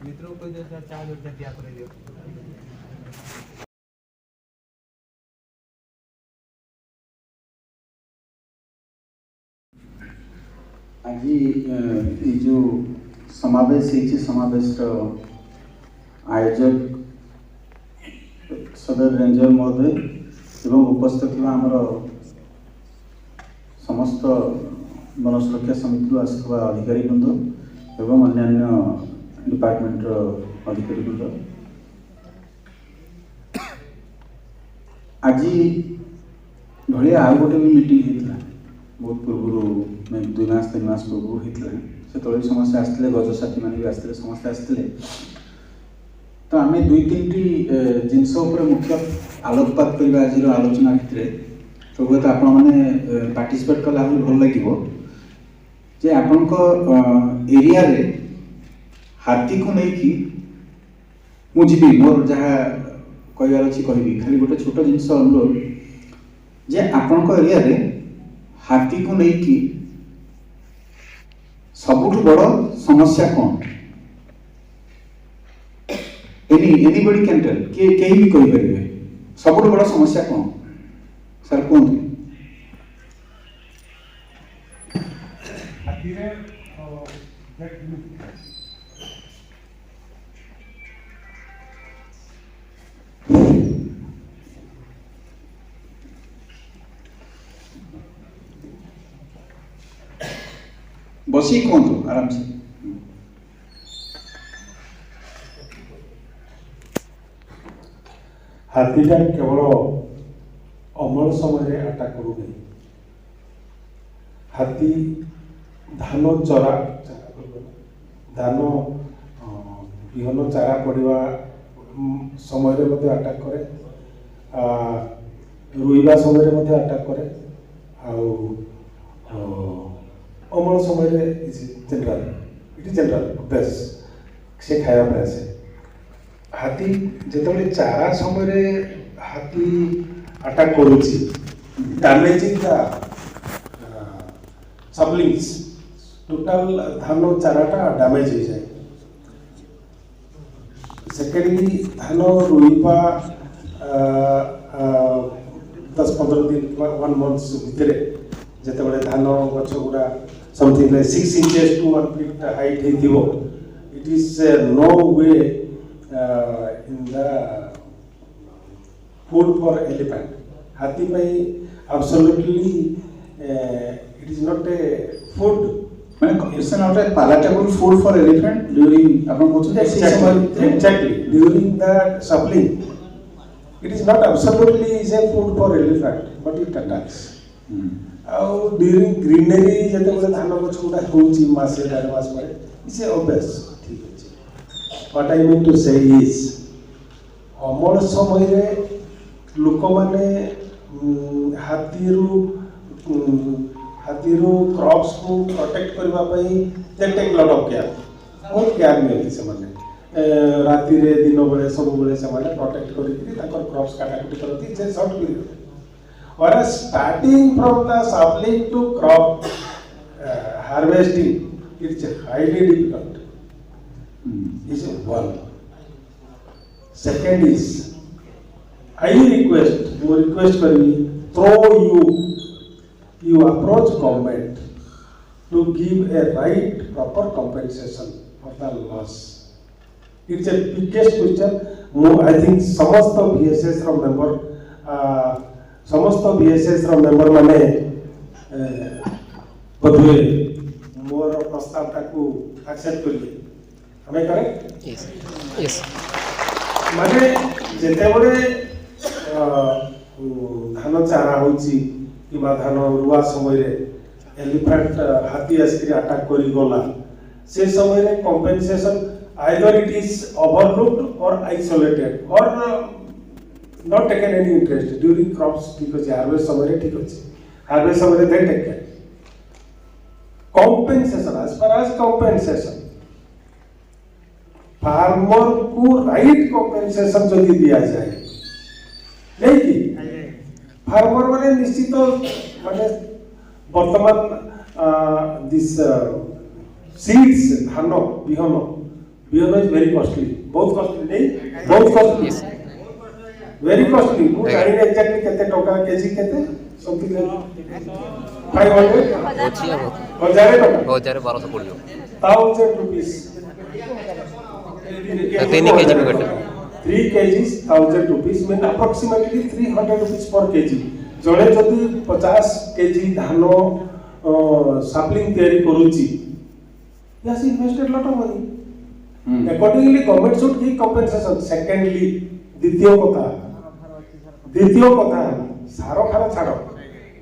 મિત્રો કોઈ દિવસ ચા જોડે ત્યાં કરી દો. ଆଜି ଏଇ ଯେଉଁ ସମାବେଶ ହେଇଛି, ସମାବେଶର ଆୟୋଜକ ସଦର ରେଞ୍ଜର ମହୋଦୟ ଏବଂ ଉପସ୍ଥିତ ଥିବା ଆମର ସମସ୍ତ ବନ ସୁରକ୍ଷା ସମିତିରୁ ଆସିଥିବା ଅଧିକାରୀ ବୃନ୍ଦ ଏବଂ ଅନ୍ୟାନ୍ୟ ଡିପାର୍ଟମେଣ୍ଟର ଅଧିକାରୀ ବୃନ୍ଦ, ଆଜି ଭଳିଆ ଆଉ ଗୋଟେ ବି ମିଟିଂ ହେଇଥିଲା ବହୁତ ପୂର୍ବରୁ, 2 ମାସ 3 ମାସ ପୂର୍ବରୁ ହେଇଥିଲା। ସେତେବେଳେ ବି ସମସ୍ତେ ଆସିଥିଲେ, ଗଜସାଥୀମାନେ ବି ଆସିଥିଲେ, ସମସ୍ତେ ଆସିଥିଲେ। ତ ଆମେ ଦୁଇ ତିନିଟି ଜିନିଷ ଉପରେ ମୁଖ୍ୟ ଆଲୋକପାତ କରିବା ଆଜିର ଆଲୋଚନା ଭିତରେ। ତ ହୁଏତ ଆପଣମାନେ ପାର୍ଟିସିପେଟ୍ କଲେ ଆହୁରି ଭଲ ଲାଗିବ ଯେ ଆପଣଙ୍କ ଏରିଆରେ ହାତୀକୁ ନେଇକି। ମୁଁ ଯିବି, ମୋର ଯାହା କହିବାର ଅଛି କହିବି। ଖାଲି ଗୋଟେ ଛୋଟ ଜିନିଷ ଅନୁରୋଧ ଯେ ଆପଣଙ୍କ ଏରିଆରେ ହାତୀକୁ ନେଇକି ସବୁଠୁ ବଡ଼ ସମସ୍ୟା କ'ଣ? Anybody can tell. କିଏ କେହି ବି କହିପାରିବେ, ସବୁଠୁ ବଡ଼ ସମସ୍ୟା କ'ଣ? ସାର୍, କୁହନ୍ତୁ। ହାତୀରେ that look. ବସିକି କୁହନ୍ତୁ ଆରାମସେ। ହାତୀଟା କେବଳ ଅମଳ ସମୟରେ ଆଟାକ୍ କରୁନି। ହାତୀ ଧାନ ଚରା ଧାନ ବିହନ ଚାରା ପଡ଼ିବା ସମୟରେ ମଧ୍ୟ ଆଟାକ୍ କରେ, ରୋଇବା ସମୟରେ ମଧ୍ୟ ଆଟାକ୍ କରେ ଆଉ ଅମଳ ସମୟରେ ଜେନେରାଲ, ଇଟ୍ ଜେନେରାଲ ଅଭ୍ୟାସ, ସେ ଖାଇବା ପାଇଁ ଆସେ। ହାତୀ ଯେତେବେଳେ ଚାରା ସମୟରେ ହାତୀ ଆଟାକ୍ କରୁଛି, ଡାମେଜିଂ ଦ ସାପ୍ଲିଙ୍ଗସ୍, ଟୋଟାଲ ଧାନ ଚାରାଟା ଡ୍ୟାମେଜ୍ ହେଇଯାଏ। ସେକେଣ୍ଡଲି, ଧାନ ରୋଇବା 10-15 ଦିନ କିମ୍ବା ୱାନ୍ ମନ୍ଥସ୍ ଭିତରେ ଯେତେବେଳେ ଧାନ ଗଛ ଗୁଡ଼ା something like 6 inches to 1 feet height ହେଇଥିବ, it is no way in the food for elephant. ହାତୀ ପାଇଁ absolutely it is not a food. ମାନେ it's not a palatable food for elephant during, ଆପଣ କହୁଛନ୍ତି ସେଇ ସମୟ ଭିତରେ? Exactly. During the sapling, it is not absolutely is a food for elephant, but it attacks. ଆଉ during greenery ଯେତେବେଳେ ଧାନ ଗଛ ଗୁଡ଼ା ହେଉଛି ମାସେ 1.5 ମାସ ପରେ, it's a ଅଭ୍ୟାସ, ଠିକ୍ ଅଛି। What I mean to say is, ଅମଳ ସମୟରେ ଲୋକମାନେ ହାତୀରୁ କ୍ରପ୍ସକୁ ପ୍ରୋଟେକ୍ଟ କରିବା ପାଇଁ they take lot of care. ବହୁତ କେୟାର ନିଅନ୍ତି ସେମାନେ। ରାତିରେ ଦିନ ବେଳେ ସବୁବେଳେ ସେମାନେ ପ୍ରୋଟେକ୍ଟ କରିକିରି ତାଙ୍କର କ୍ରପ୍ସ କାଟାକୁଟି କରନ୍ତି ଯେ short period. Whereas starting from the sapling to crop harvesting, it's highly difficult. Is one. Second is, I request, ମୁଁ request କରିବି, through you, you approach government to give a right proper compensation for the loss. It's a biggest question. ମୁଁ I think ସମସ୍ତ VSS ର member, ସମସ୍ତ VSS ର member ମାନେ ବୋଧହୁଏ ମୋର ପ୍ରସ୍ତାବଟାକୁ ଆକ୍ସେପ୍ଟ କରିବେ। ଆମେ କରେକ୍ଟ? Yes. ମାନେ ଯେତେବେଳେ ଧାନ ଚାରା ହେଉଛି କିମ୍ବା ଧାନ ରୁଆ ସମୟରେ ଏଲିଫାଣ୍ଟ ହାତୀ ଆସିକରି ଆଟାକ୍ କରିଗଲା, ସେ ସମୟରେ compensation either it is overlooked or isolated or not taken any interest. During crops ଠିକ୍ ଅଛି, ହାର୍ଭେଷ୍ଟ ସମୟରେ ଠିକ୍ ଅଛି, ହାର୍ଭେଷ୍ଟ ସମୟରେ they take care. Compensation, as far as compensation, ଫାର୍ମରକୁ right compensation ଯଦି ଦିଆଯାଏ ନାଇଁ କି, ଫାର୍ମର ମାନେ ନିଶ୍ଚିତ ମାନେ ବର୍ତ୍ତମାନ this ସିଡ୍ସ, ଧାନ ବିହନ, ବିହନ is very costly, ବହୁତ କଷ୍ଟଲି ନେଇ, ବହୁତ କଷ୍ଟଲି, ଭେରି କଷ୍ଟଲି। ମୁଁ ଜାଣିନି ଏକ୍ଜାକ୍ଟଲି କେତେ ଟଙ୍କା କେଜି, କେତେ, ସମଥିଙ୍ଗ 500। ଅଛି ଆଉ। 1000 ଟଙ୍କା। 1000, 1200 ପଡ଼ିବ। Thousand rupees. 3 KG packet. 3 kgs 1000 rupees mean approximately ₹300 per kg. ଜଣେ ଯଦି 50 କେଜି ଧାନ ସାପ୍ଲିଂ ତିଆରି କରୁଛି, he has invested lot of money. Accordingly, government should give compensation. Secondly, ଦ୍ୱିତୀୟ କଥା ହେଲା ସାର ଫାର ଛାଡ଼,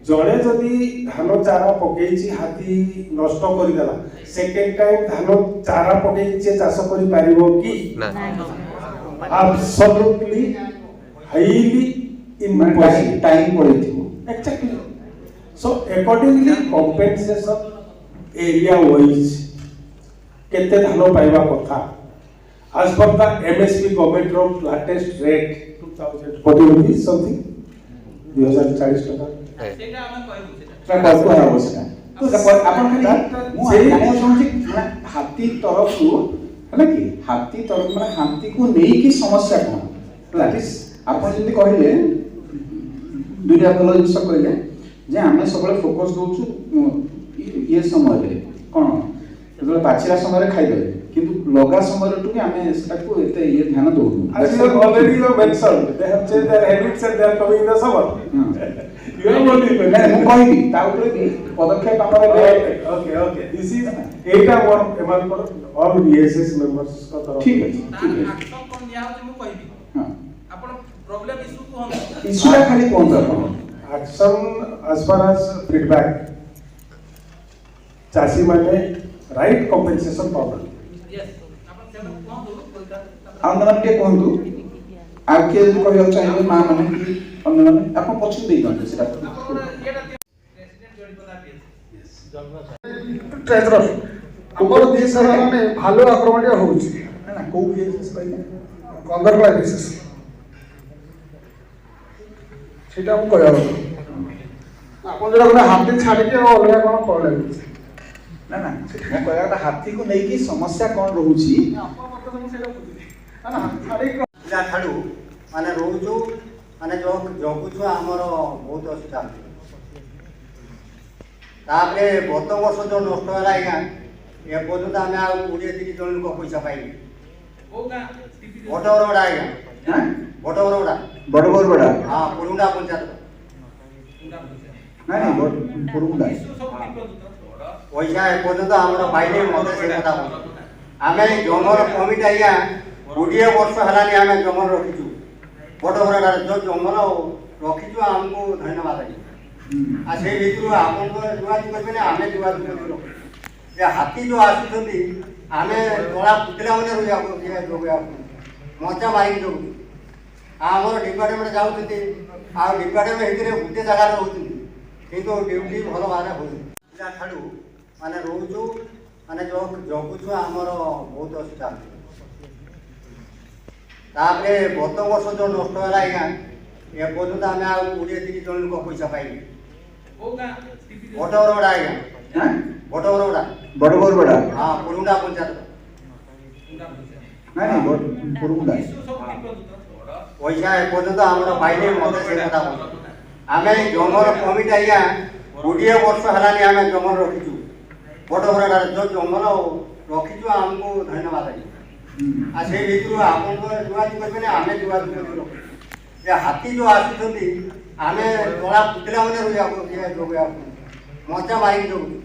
ଜଣେ ଯଦି ଧାନ ଚାରା ପକେଇଛି, ହାତୀ ନଷ୍ଟ କରିଦେଲା, ସେକେଣ୍ଡ ଟାଇମ୍ ଧାନ ଚାରା ପକେଇକି ସେ ଚାଷ କରିପାରିବ କି? ନା। Absolutely highly impossible. Time ପଳେଇଥିବ। Exactly. So accordingly, compensation area wise କେତେ ଧାନ ପାଇବା କଥା, as per the MSP government ର latest rate ₹2040 something, 2040 ଟଙ୍କା। ସେଇଟା ଆମେ କହିବୁ ସେଇଟା। ସେଟା କୁହାହବ ସେଟା। ସେଟା ଆପଣ ଖାଲି ମୁଁ ଜାଣିବାକୁ ଚାହୁଁଛି, ମାନେ ହାତୀ ତରଫରୁ ହେଲା କି, ହାତୀ ତରଫ ମାନେ ହାତୀକୁ ନେଇକି ସମସ୍ୟା କ'ଣ ହେଲା? ଆପଣ ଯେମିତି କହିଲେ, ଦୁଇଟା ଭଲ ଜିନିଷ କହିଲେ ଯେ ଆମେ ସବୁବେଳେ ଫୋକସ୍ ଦଉଛୁ ଇଏ ସମୟରେ, କ'ଣ, ଯେତେବେଳେ ପାଚିଲା ସମୟରେ ଖାଇଦେବେ, କିନ୍ତୁ ଲଗା ସମୟରେ ଟିକେ ଆମେ ସେଟାକୁ ଏତେ ଇଏ ଧ୍ୟାନ ଦଉନୁ। As you have already you have mentioned, they have changed their habits and they are coming in the summer. You have already ନାଇଁ, mentioned. ମୁଁ କହିବି, ତା ଉପରେ ବି ପଦକ୍ଷେପ ଆମର ଏବେ Okay. This is ଏଇଟା ମୋର ଏମାନଙ୍କର all BSS members ଙ୍କ ତରଫରୁ। ଠିକ ଅଛି, ତାର ଠିକ ଅଛି। ଆକ୍ସନ କ'ଣ ନିଆହଉଛି ମୁଁ କହିବି। ଆପଣ ପ୍ରୋବ୍ଲେମ ଇସ୍ୟୁ କୁହନ୍ତୁ। ଇସ୍ୟୁଟା ଖାଲି କୁହନ୍ତୁ ଆପଣ। Action as far as feedback, ଚାଷୀମାନେ ରାଇଟ୍ କମ୍ପେନସେସନ ପାଉନାହାନ୍ତି। ୟେସ୍, ଆପଣ ସେଟା କୁହନ୍ତୁ ତାପରେ। ଅନ୍ୟମାନେ ଟିକେ କୁହନ୍ତୁ। ଆଉ କିଏ ଯଦି କହିବାକୁ ଚାହିଁବେ, ମା ମାନେ କି ଅନ୍ୟମାନେ, ଆପଣ ପଛକୁ ଦେଇଦିଅନ୍ତୁ ସେଟା। ଆପଣଙ୍କର ଇଏଟା ପ୍ରେସିଡେଣ୍ଟ ଜଡ଼ିପଦା ପିଏସ୍। ଟ୍ରେଜରର, ଆମର ଦେଶରେ ମାନେ ଭାଲୁ ଆକ୍ରମଣ ଟିକେ ହେଉଛି। ନା ନା, କୋଉ ବିଏସ୍ଏସ୍ କହିଲେ? କନ୍ଦରପଡ଼ା ବିଶେଷ ସେଇଟା ମୁଁ କହିବା କଥା। ଆପଣ ଯୋଉଟା ଗୋଟେ ହାତୀ ଛାଡ଼ିକି ଆଉ ଅଲଗା କ'ଣ କହିଲେ? ନା ନା, ମୁଁ କହିବା କଥା ହାତୀକୁ ନେଇକି ସମସ୍ୟା କ'ଣ ରହୁଛି। ଆପଣ ମତେ ତ ମୁଁ ସେଇଟା ବୁଝିଲି ନା ନା, ହାତୀ ଛାଡ଼ିକି ପିଲା ଛାଡ଼ୁ ମାନେ ରହୁଛୁ, ମାନେ ଜଗୁଛୁ, ଆମର ବହୁତ ଅସୁବିଧା ହେଉଛି। ତାପରେ ଗତ ବର୍ଷ ଯେଉଁ ନଷ୍ଟ ହେଲା ଆଜ୍ଞା, ଏପର୍ଯ୍ୟନ୍ତ ଆମେ ଆଉ 20-30 ଜଣ ଲୋକ ପଇସା ପାଇନୁ। କୋଉ ଗାଁ? ବଟବରଗଡ଼ା ଆଜ୍ଞା। ହାଁ? ବଟବରଗଡ଼ା। ବଡବରଗଡ଼ା। ହଁ, ପୁରୁଣ୍ଡା ପଞ୍ଚାୟତ। ନାଇଁ ନାଇଁ, ପୁରୁଗୁଣ୍ଡା। ଇସ୍ୟୁ ସବୁ ଟିପନ୍ତୁ ତ ବଡ। ପଇସା ଏପର୍ଯ୍ୟନ୍ତ ଆମର ପାଇନି। ମୋତେ ସେ କଥା କହୁଛୁ। ଆମେ ଜଙ୍ଗଲ କମିଟି ଆଜ୍ଞା, 20 ବର୍ଷ ହେଲାନି ଆମେ ଜଙ୍ଗଲ ରଖିଛୁ। ବଟବରଗଡ଼ାରେ ଯେଉଁ ଜଙ୍ଗଲ ରଖିଛୁ, ଆମକୁ ଧନ୍ୟବାଦ ଆଜ୍ଞା। ଆଉ ସେଇ ଭିତରୁ ଆପଣଙ୍କ ଯୋଗାଯୋଗ କରିବେନି, ଆମେ ଯୋଗାଯୋଗ କରି ରଖୁଛୁ। ଏ ହାତୀ ଯେଉଁ ଆସୁଛନ୍ତି, ଆମେ ତଳା ପୁତିଲା ମାନେ ରୋଇବାକୁ ଜଗିବାକୁ ମଞ୍ଚା ମାରିକି ଜଗୁଛୁ। ଆଉ ଆମର ଡିପାର୍ଟମେଣ୍ଟ ଯାଉଛନ୍ତି, ଆଉ ଡିପାର୍ଟମେଣ୍ଟ ଭିତରେ ଗୋଟେ ଜାଗାରେ ରହୁଛନ୍ତି, କିନ୍ତୁ ଡ୍ୟୁଟି ଭଲ ଭାବରେ ହେଉନି। ପିଲା ଛାଡ଼ୁ ମାନେ ରହୁଛୁ, ମାନେ ଜଗୁଛୁ, ଆମର ବହୁତ ଅସୁବିଧା ହେଉଛି। ତାପରେ ଗତ ବର୍ଷ ଯେଉଁ ନଷ୍ଟ ହେଲା ଆଜ୍ଞା, ଏପର୍ଯ୍ୟନ୍ତ ଆମେ ଆଉ 20-30 ଜଣ ଲୋକ ପଇସା ପାଇନୁ। କୋଉ ଗାଁ? ବଟବରଗଡ଼ା ଆଜ୍ଞା। ହାଁ? ବଟବରଗଡ଼ା। ବଡବରଗଡ଼ା। ହଁ, ପୁରୁଣ୍ଡା ପଞ୍ଚାୟତ। ନାଇଁ ନାଇଁ, ପୁରୁଗୁଣ୍ଡା। ଇସ୍ୟୁ ସବୁ ଟିପନ୍ତୁ ତ ବଡ। ପଇସା ଏପର୍ଯ୍ୟନ୍ତ ଆମର ପାଇନି। ମୋତେ ସେ କଥା କହୁଛୁ। ଆମେ ଜଙ୍ଗଲ କମିଟି ଆଜ୍ଞା, 20 ବର୍ଷ ହେଲାନି ଆମେ ଜଙ୍ଗଲ ରଖିଛୁ। ବଟବରଗଡ଼ାରେ ଯେଉଁ ଜଙ୍ଗଲ ରଖିଛୁ, ଆମକୁ ଧନ୍ୟବାଦ ଆଜ୍ଞା। ଆଉ ସେଇ ଭିତରୁ ଆପଣଙ୍କ ଯୋଗାଯୋଗ କରିବେନି, ଆମେ ଯୋଗାଯୋଗ କରି ରଖୁଛୁ। ଏ ହାତୀ ଯେଉଁ ଆସୁଛନ୍ତି, ଆମେ ତଳା ପୁତିଲା ମାନେ ରୋଇବାକୁ ଜଗିବାକୁ ମଞ୍ଚା ମାରିକି ଜଗୁଛୁ।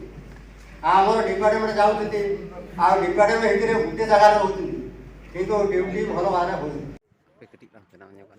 ଆଉ ଆମର ଡିପାର୍ଟମେଣ୍ଟ ଯାଉଛନ୍ତି, ଆଉ ଡିପାର୍ଟମେଣ୍ଟ ଭିତରେ ଗୋଟେ ଜାଗାରେ ରହୁଛନ୍ତି, କିନ୍ତୁ ଡ୍ୟୁଟି ଭଲ ଭାବରେ ହେଉନି। Kecil lah tenangnya kan.